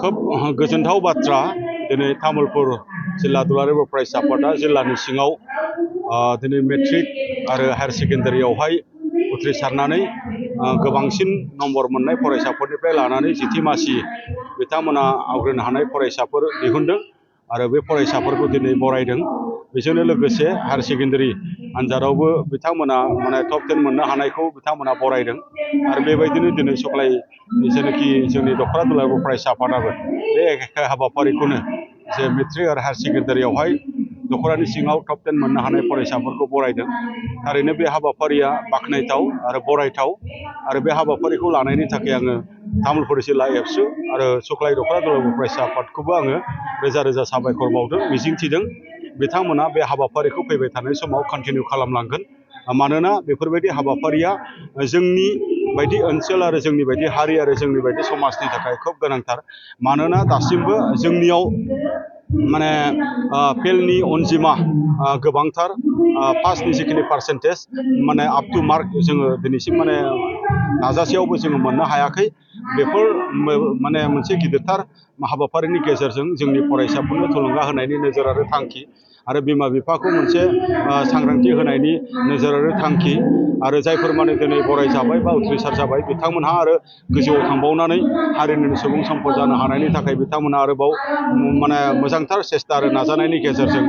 खोब गोजोनथाव बाथ्रा दिनै तामुलपुर जिल्ला दुलाराय बर' फरायसा आफादा जिल्लानि सिङाव दिनै मेट्रिक आरो हायार सेकेन्डारियावहाय उथ्रिसारनानै गोबांसिन नम्बर मोननाय फरायसाफोरनिफ्राय लानानै जिथि मासि बिथांमोना आवग्रिनो हानाय फरायसाफोर दिहुनदों आरो बे फरायसाफोरखौ दिनै बरायदों। बेजोंनो लोगोसे हायार सेकेन्डारि आनजादावबो बिथांमोना टप 10 मोननो हानायखौ बिथांमोना बरायदों आरो बेबायदिनो दिनै सुक्लाय जेनाखि जोंनि दख'रा दुलाराय बर' फरायसा आफादाबो बे एखे हाबाफारिखौनो जे मेट्रिक आरो हायार सेकेन्डारियावहाय दख'रानि सिङाव टप 10 मोननो हानाय फरायसाफोरखौ बरायदों। थारैनो बे हाबाफारिया बाख्नायथाव आरो बरायथाव आरो बे हाबाफारिखौ लानायनि थाखाय आङो तामुलपुर जिल्ला एबसु आरो सुक्लाय दख'रा दुलाराय बर' फरायसा आफादखौबो आङो रोजा रोजा साबायखर बावदों, मिजिंथिदों बिथांमोना बे हाबाफारिखौ फैबाय थानाय समाव कन्टिनिउ खालामलांगोन। मानोना बेफोरबायदि हाबाफारिया जोंनि बायदि ओनसोल आरो जोंनि बायदि हारि आरो जोंनि बायदि समाजनि थाखाय खोब गोनांथार। मानोना दासिमबो जोंनियाव फेलनि अनजिमा गोबांथार, पासनि जिखिनि पार्सेन्टेज आप टु मार्क जोङो दिनैसिम नाजासेयावबो जोङो मोननो हायाखै। बेफोर मोनसे गिदिरथार हाबाफारिनि गेजेरजों जोंनि फरायसाफोरनो थुलुंगा होनायनि नोजोर आरो थांखि आरो बिमा बिफाखौ मोनसे सांग्रांथि होनायनि नोजोर आरो थांखि आरो जायफोर दिनै बरायजाबाय बा उथ्रिसार जाबाय बिथांमोनहा आरो गोजौआव थांबावनानै हारिनि सुबुं सम्पद जानो हानायनि थाखाय बिथांमोनहा आरोबाव मोजांथार सेस्था आरो नाजानायनि गेजेरजों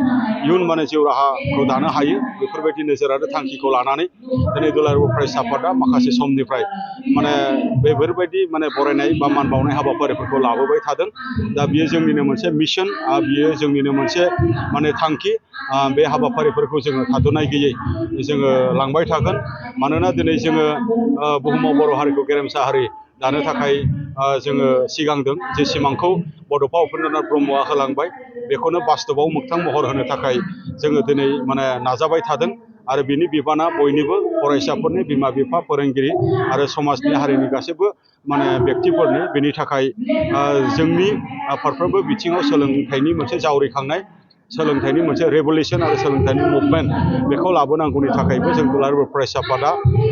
इयुन जिउ राहाखौ दानो हायो। बेफोरबायदि नोजोर आरो थांखिखौ लानानै दिनै दुलाराय बर' फरायसा आफादा माखासे समनिफ्राय बेफोरबायदि बरायनाय बा मान बावनाय हाबाफारिफोरखौ लाबोबाय थादों। दा बियो जोंनिनो मोनसे मिशन, बियो जोंनिनो मोनसे थांखि। बे हाबाफारिफोरखौ जोङो थाद'नाय गैयै जोङो लांबाय थागोन। मानोना दिनै जोङो बुहुमाव बर' हारिखौ गेरेमसा हारि दानो थाखाय जोङो सिगांदों। जे सिमांखौ बड'फा उपेन्द्रनाथ ब्रह्मआ होलांबाय बेखौनो बास्तबआव मोगथां महर होनो थाखाय जोङो दिनै नाजाबाय थादों आरो बिनि बिबाना बयनिबो फरायसाफोरनि, बिमा बिफा, फोरोंगिरि आरो समाजनि हारिनि गासैबो बेक्तिफोरनि। बेनि थाखाय जोंनि फारफ्रोमबो बिथिङाव सोलोंथाइनि मोनसे जावरिखांनाय, सोलोंथाइनि मोनसे रेभलिउसन आरो सोलोंथाइनि मुभमेन्ट बेखौ लाबोनांगौनि थाखायबो जों दुलाराय बर' फरायसा आफादा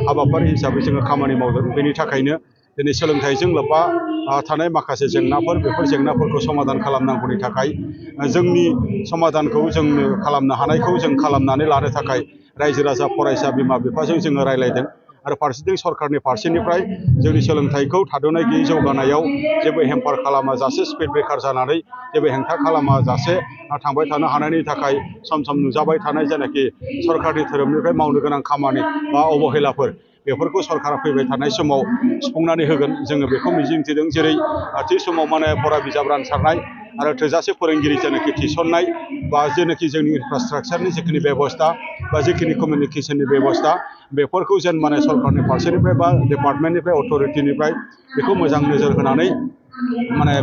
हाबाफारि हिसाबै जोङो खामानि मावदों। बेनि थाखायनो दिनै सोलोंथाइजों लोब्बा थानाय माखासे जेंनाफोर, बेफोर जेंनाफोरखौ समाधान खालामनांगौनि थाखाय जोंनि समाधानखौ जोंनो खालामनो हानायखौ जों खालामनानै लानो थाखाय रायजो राजा, फरायसा, बिमा बिफाजों जोङो रायज्लायदों आरो फारसेथिं सरकारनि फारसेनिफ्राय जोंनि सोलोंथाइखौ थाद'नाय गैयै जौगानायाव जेबो हेम्पार खालामा जासे, स्पिड ब्रेकार जानानै जेबो हेंथा खालामा जासे थांबाय थानो हानायनि थाखाय सम सम नुजाबाय थानाय जेनाखि सरकारनि धोरोमनिफ्राय मावनो गोनां खामानि बा अबहेलाफोर, बेफोरखौ सरकारा फैबाय थानाय समाव सुफुंनानै होगोन जोङो बेखौ मिजिंथिदों। जेरै थि समाव फरा बिजाब रानसारनाय आरो थोजासे फोरोंगिरि जेनाखि थिसननाय बा जेनाखि जोंनि इनफ्रास्ट्राक्चारनि जिखिनि बेबस्था बा जिखिनि कमिउनिकेसननि बेबस्था बेफोरखौ जेन सरकारनि फारसेनिफ्राय बा डिपार्टमेन्टनिफ्राय, अथ'रिटिनिफ्राय बेखौ मोजां नोजोर होनानै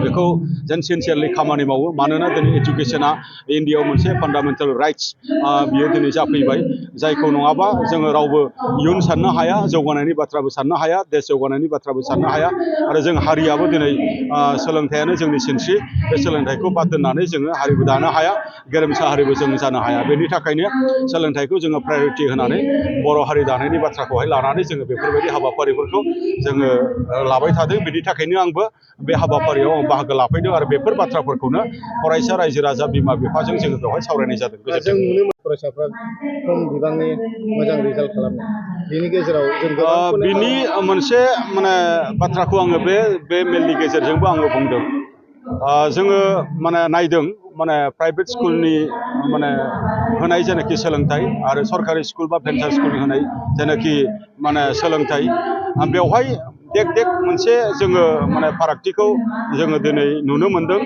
बेखौ जेन सिनसियारलि खामानि मावो। मानोना दिनै इडुकेसना इन्डियायाव मोनसे फान्डामेन्टेल राइट्स, बियो दिनै जाफैबाय जायखौ नङाबा जोङो रावबो इयुन साननो हाया, जौगानायनि बाथ्राबो साननो हाया, देश जौगानायनि बाथ्राबो साननो हाया आरो जों हारियाबो दिनै सोलोंथाइयानो जोंनि सिनस्रि। बे सोलोंथाइखौ बाद दोननानै जोङो हारिबो दानो हाया, गेरेमसा हारिबो जों जानो हाया। बेनि थाखायनो सोलोंथाइखौ जोङो प्रायरिटि होनानै बर' हारि दानायनि बाथ्राखौहाय लानानै जोङो बेफोरबायदि हाबाफारिफोरखौ जोङो लाबाय थादों। बेनि थाखायनो आंबो बे हाबाफारियाव बाहागो लाफैदों आरो बेफोर बाथ्राफोरखौनो फरायसा, रायजो राजा, बिमा बिफाजों जोङो बेवहाय सावरायनाय जादों। जों नुनो मोनो फरायसाफ्रा खम बिबांनि मोजां रिजाल्ट खालामो। बेनि गेजेराव जों बिनि मोनसे बाथ्राखौ आङो बे मेलनि गेजेरजोंबो आङो बुंदों। जोङो नायदों प्राइभेट स्कुलनि होनाय जेनाखि सोलोंथाइ आरो सरकारि स्कुल बा भेन्सार स्कुल होनाय जेनाखि सोलोंथाइ, बेवहाय देख मोनसे जोङो फारागथिखौ जोङो दिनै नुनो मोनदों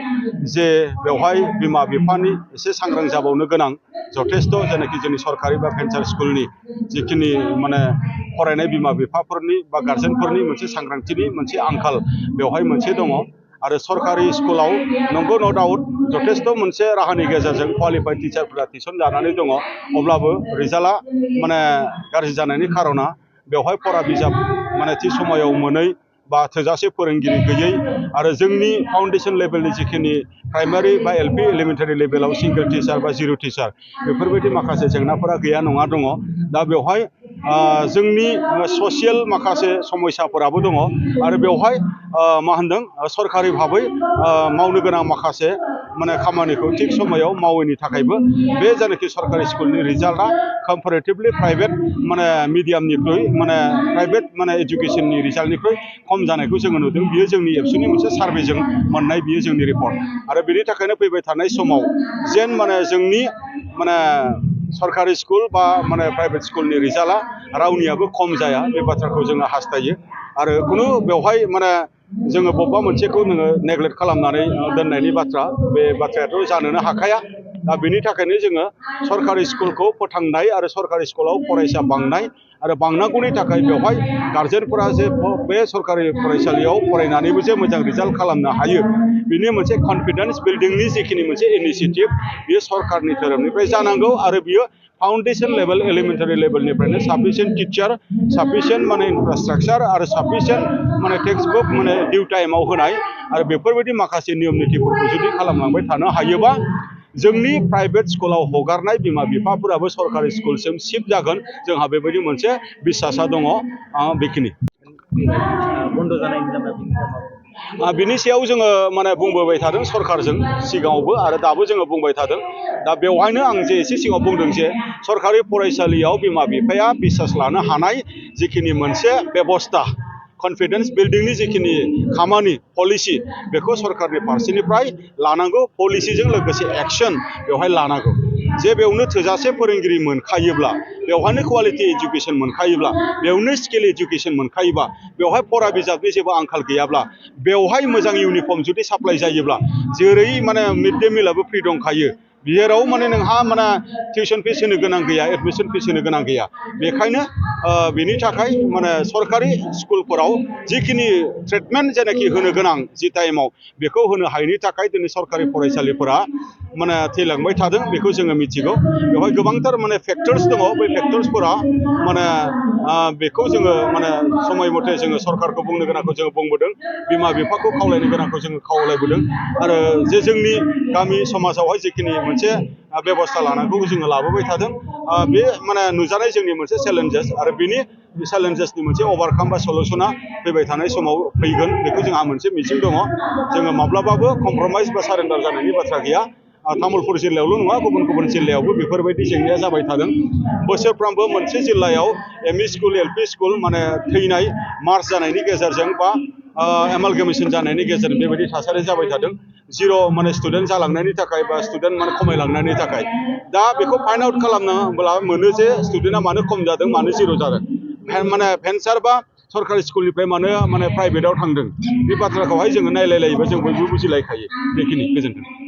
जे बेवहाय बिमा बिफानि एसे सांग्रां जाबावनो गोनां जथेस्थ' जेनाखि जोंनि सरकारि बा भेन्सार स्कुलनि जिखिनि फरायनाय बिमा बिफाफोरनि बा गार्जेनफोरनि मोनसे सांग्रांथिनि मोनसे आंखाल बेवहाय मोनसे दङ। आरो सरकारि स्कुलाव नंगौ, न' डाउट जथेस्थ' मोनसे राहानि गेजेरजों क्वालिफाइड टिचारफोरा थिसन जानानै दङ। अब्लाबो रिजाल्टआ गाज्रि जानायनि खार'ना बेवहाय फरा बिजाब थि समायाव मोनै बा थोजासे फोरोंगिरि गैयै आरो जोंनि फाउन्डेसन लेभेलनि जिखिनि प्राइमारि बा एलपि एलिमेन्टारि लेभेलाव सिंगल टिचार बा जिर' टिचार बेफोरबायदि माखासे जेंनाफोरा गैया नङा दङ। दा बेवहाय जोंनि ससियेल माखासे समस्याफोराबो दङ आरो बेवहाय मा होनदों सरकारि भाबै मावनो गोनां माखासे माने खामानिखौ थिग समायाव मावैनि थाखायबो बे जायनाखि सरकारि स्कुलनि रिजाल्टआ कम्पारेटिभलि प्राइभेट माने मिडियामनिख्रुइ माने प्राइभेट माने एजुकेसननि रिजाल्टनिख्रुइ खम जानायखौ जोङो नुदों। बियो जोंनि एबसुनि मोनसे सार्भेजों मोननाय बियो जोंनि रिपर्ट आरो बेनि थाखायनो फैबाय थानाय समाव जेन माने जोंनि माने सरकारि स्कुल बा माने प्राइभेट स्कुलनि रिजाल्टआ रावनियाबो खम जाया बे बाथ्राखौ जोङो हास्थायो आरो खुनु बेवहाय माने जोङो बबेबा मोनसेखौ नोङो नेग्लेक्ट खालामनानै दोननायनि बाथ्रा बे बाथ्रायाथ' जानोनो हाखाया। दा बेनि थाखायनो जोङो सरकारि स्कुलखौ फोथांनाय आरो सरकारि स्कुलाव फरायसा बांनाय आरो बांनांगौनि थाखाय बेवहाय गारजेनफोरा जे बे सरकारि फरायसालियाव फरायनानैबो जे मोजां रिजाल्ट खालामनो हायो बिनि मोनसे कनफिडेन्स बिल्डिंनि जिखिनि मोनसे इनिसिएटिभ बियो सरकारनि धोरोमनिफ्राय जानांगौ आरो बियो फाउन्डेसन लेभेल एलिमेन्टारि लेभेलनिफ्रायनो साफिसियेन्ट टिचार साफिसियेन्ट माने इनफ्रास्ट्राक्चार आरो साफिसियेन्ट माने टेक्सट बुक माने डिउ टाइमाव होनाय आरो बेफोरबायदि माखासे नियम नितिफोरखौ जुदि खालामलांबाय थानो हायोबा जोंनि प्राइभेट स्कुलाव हगारनाय बिमा बिफाफोराबो सरकारि स्कुलसिम शिफ्ट जागोन जोंहा बेबायदि मोनसे बिसासा दङ बेखिनि बन्द जानायनि लामा बिनि सायाव जोङो माने बुंबोबाय थादों सरकारजों सिगाङावबो आरो दाबो जोङो बुंबाय थादों। दा बेवहायनो आं जे एसे सिगाङाव बुंदों जे सरकारि फरायसालियाव बिमा बिफाया बिसास लानो हानाय जिखिनि मोनसे बेबस्था कनफिडेन्स बिल्डिंनि जिखिनि खामानि पलिसि बेखौ सरकारनि फारसेनिफ्राय लानांगौ पलिसिजों लोगोसे एक्सन बेवहाय लानांगौ जे बेयावनो थोजासे फोरोंगिरि मोनखायोब्ला बेवहायनो क्वालिटि एजुकेसन मोनखायोब्ला बेयावनो स्किल एजुकेसन मोनखायोबा बेवहाय फरा बिजाबनि जेबो आंखाल गैयाब्ला बेवहाय मोजां इउनिफर्म जुदि साप्लाइ जायोब्ला जेरै माने मिड डे मिलाबो फ्रि दंखायो जेराव माने नोंहा माने टिउसन फिस होनो गोनां गैया एडमिसन फिस होनो गोनां गैया बेखायनो बेनि थाखाय माने सरकारि स्कुलफोराव जिखिनि ट्रिटमेन्ट जेनाखि होनो गोनां जि टाइमाव बेखौ होनो हायैनि थाखाय दिनै सरकारि फरायसालिफोरा माने थैलांबाय थादों बेखौ जोङो मिथिगौ। बेवहाय गोबांथार माने फेक्टर्स दङ बै फेक्टर्सफोरा माने बेखौ जोङो माने समय मथे जोङो सरकारखौ बुंनो गोनांखौ जोङो बुंबोदों बिमा बिफाखौ खावलायनो गोनांखौ जोङो खावलायबोदों आरो जे जोंनि गामि समाजावहाय जिखिनि मोनसे बेबस्था लानांगौ जोङो लाबोबाय थादों बे माने नुजानाय जोंनि मोनसे चेलेन्जेस आरो बिनि चेलेन्जेसनि मोनसे अभारकाम बा सलुसना फैबाय थानाय समाव फैगोन बेखौ जोंहा मोनसे मिजिं दङ। जोङो माब्लाबाबो कमप्रमाइस बा सारेन्डार जानायनि बाथ्रा गैया। तामुलपुर जिल्लायावल' नङा गुबुन गुबुन जिल्लायावबो बेफोरबायदि जेंनाया जाबाय थादों। बोसोरफ्रोमबो मोनसे जिल्लायाव एमइ स्कुल एलपि स्कुल माने थैनाय मार्च जानायनि गेजेरजों बा एमालगेमेसन जानायनि गेजेरजों बेबायदि थासारि जाबाय थादों जिर' माने स्टुडेन्ट जालांनायनि थाखाय बा स्टुडेन्ट माने खमायलांनायनि थाखाय दा बेखौ फाइन्ड आउट खालामनोब्ला मोनो जे स्टुडेन्टआ मानो खम जादों मानो जिर' जादों माने भेन्सार बा सरकारि स्कुलनिफ्राय मानो माने प्राइभेटाव थांदों बे बाथ्राखौहाय जोङो नायलायलायोबा जों बयबो बुजिलायखायो बेखिनि गोजोन्थों।